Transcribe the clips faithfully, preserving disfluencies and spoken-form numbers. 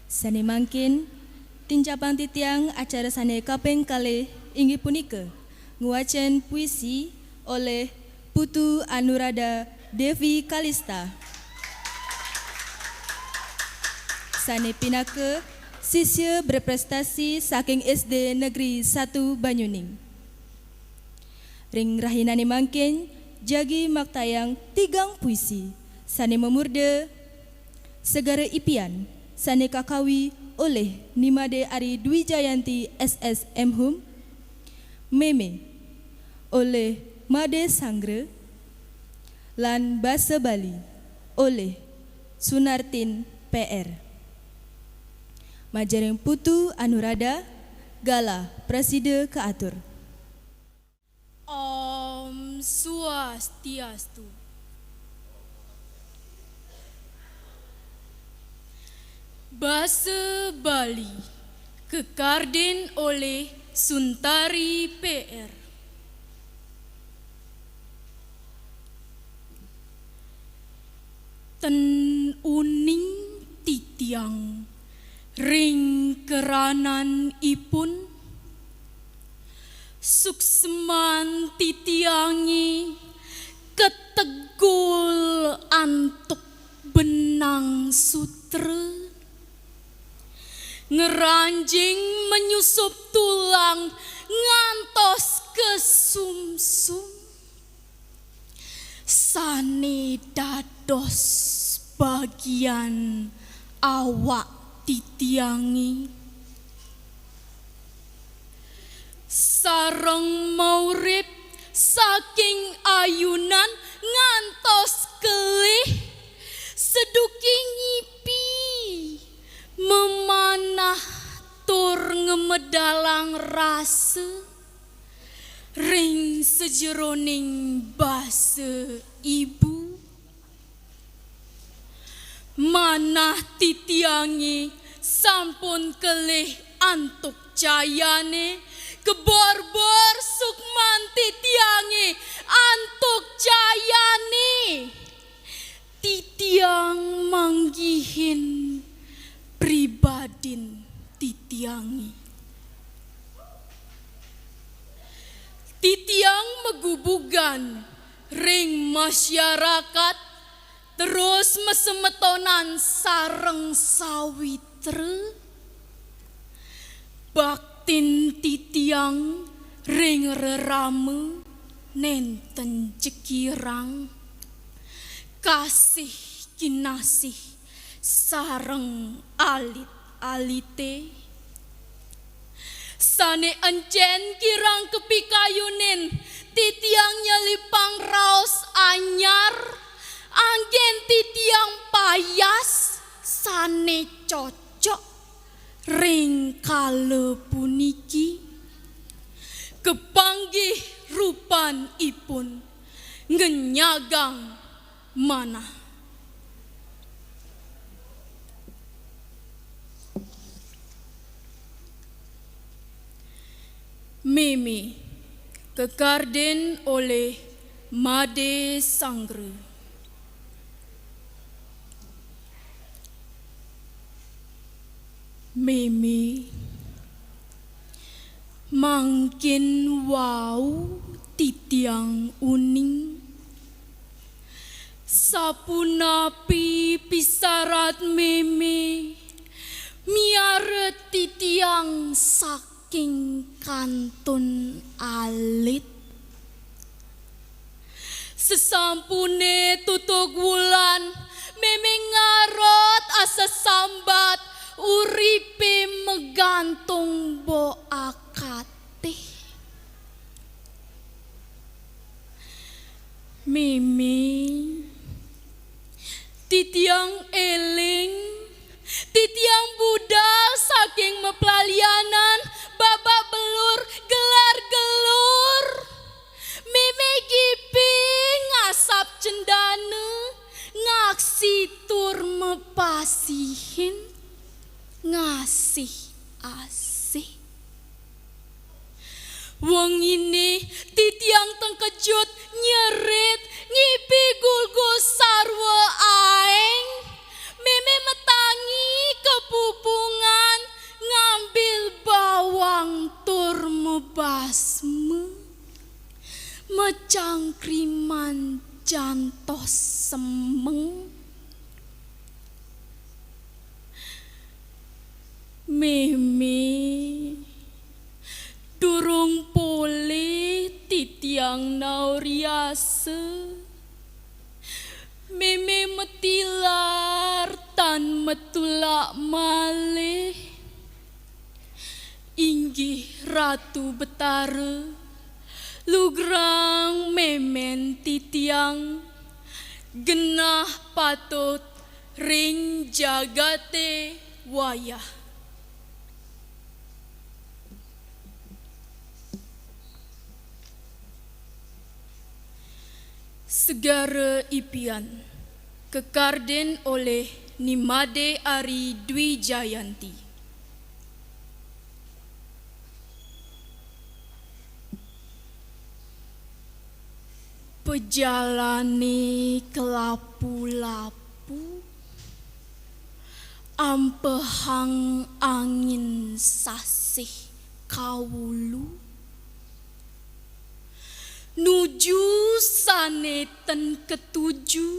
Sané mangkin, tincapang titiang acara sané kaping kalih inggih punika ngwacén puisi olih Putu Anurada Devi Kalista, sané pinaka sisya berprestasi saking S D Negeri satu Banyuning. Ring rahinané mangkin jagi maktayang tigang puisi sané mamurda Segara Ipian sané kakawi olih Ni Madé Ari Dwi Jayanti S S M Hum, Mémé olih Madé Sanggra, lan Basa Bali olih Sunartin P R. Majeng ring Putu Anurada, galah prasida kaatur. Om Swastiastu. Basa Bali, kekardin olih Suntari P R. Ten uning titiang ring kerananipun, suksman titiangé kategul antuk benang sutra, ngranjing manyusup tulang ngantos ka sumsum, sané dados bagian awak titiangé. Sareng maurip saking ayunan ngantos kelih, seduki ngipi, memanah tur ngamedalang rasa ring sajeroning basa ibu. Manah titiangé sampun kelih antuk cayané, keborbor sukman titiangé antuk cayané. Titiang manggihin pribadin titiangé. Titiang magubugan ring masyarakat, terus masemetonan sareng sawitra. Baktin titiang ring rerama nénten jekirang. Kasih kinasih sareng alit-alité. Sané encén kirang kapikayunin titiang nyelipang raos anyar, anggén titiang payas sané cocok ring kala puniki. Kapanggih rupanipun ngenyagang manah. Mémé, kekardin olih Madé Sanggra. Mémé, mangkin wau titiang uning, sapunapi pisarat mémé miara titiang saking kantun alit. Sasampuné tutug wulan, mémé ngarot asesambat, uripé magantung boakatih. Mémé, titiang éling, titiang budal saking maplalianan, babak belur, gelar gelur. Mémé gipi ngasap cendana, ngaksi tur mapasihin, ngasih asih. Wenginé titiang tengkejut nyerit ngipi gulgul sarwa aéng. Mémé matangi ka pupu Kriman jantos semeng. Mémé durung polih titiang nauriasa. Mémé matilar tan matulak malih. Inggih Ratu Betara, lugrang mémén titiang genah patut ring jagaté wayah. Segara Ipian, kekardin olih Ni Madé Ari Dwi Jayanti. Pejalané kelapu-lapu, ampehang angin sasih kaulu. Nuju sané ten ketuju,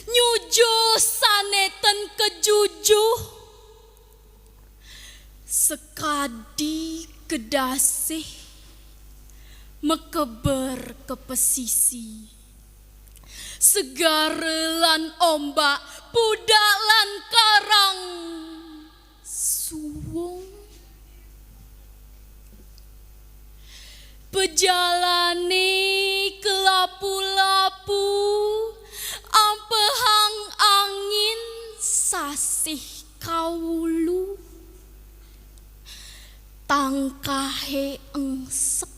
nyujuh sané ten kejujuh. Sakadi kedasih makeber ka pasisi. Segara lan ombak, pudak lan karang suwung. Pejalané kelapu-lapu, ampehang angin sasih kaulu. Tangkahé engsek.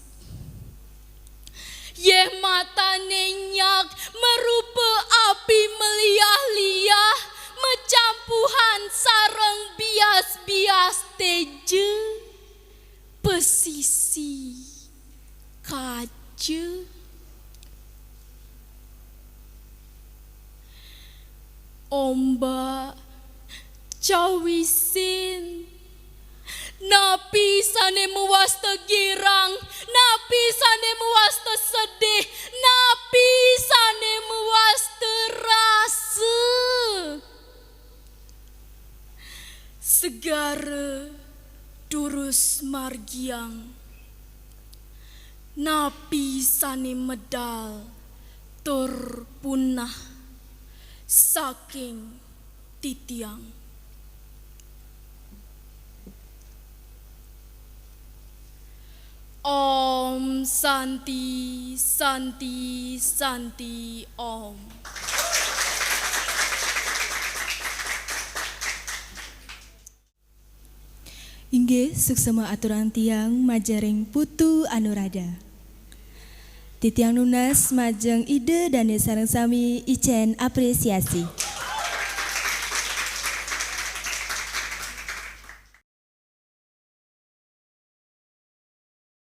Yéh matané nyak, marupa api maliah-liah, macampuhan sareng bias-bias téja. Pasisi kaja. Ombak cawisin. Napi sané mawasta girang, napi sané mawasta sedih, napi sané mawasta rasa. Segara durus margiang, napi sané medal tur punah saking titiang. Om Santi, Santi, Santi, Om. Inggih, suksema aturang tiang majeng ring Putu Anuradha. Titiang nunas majeng Ida dané sareng sami icén apresiasi.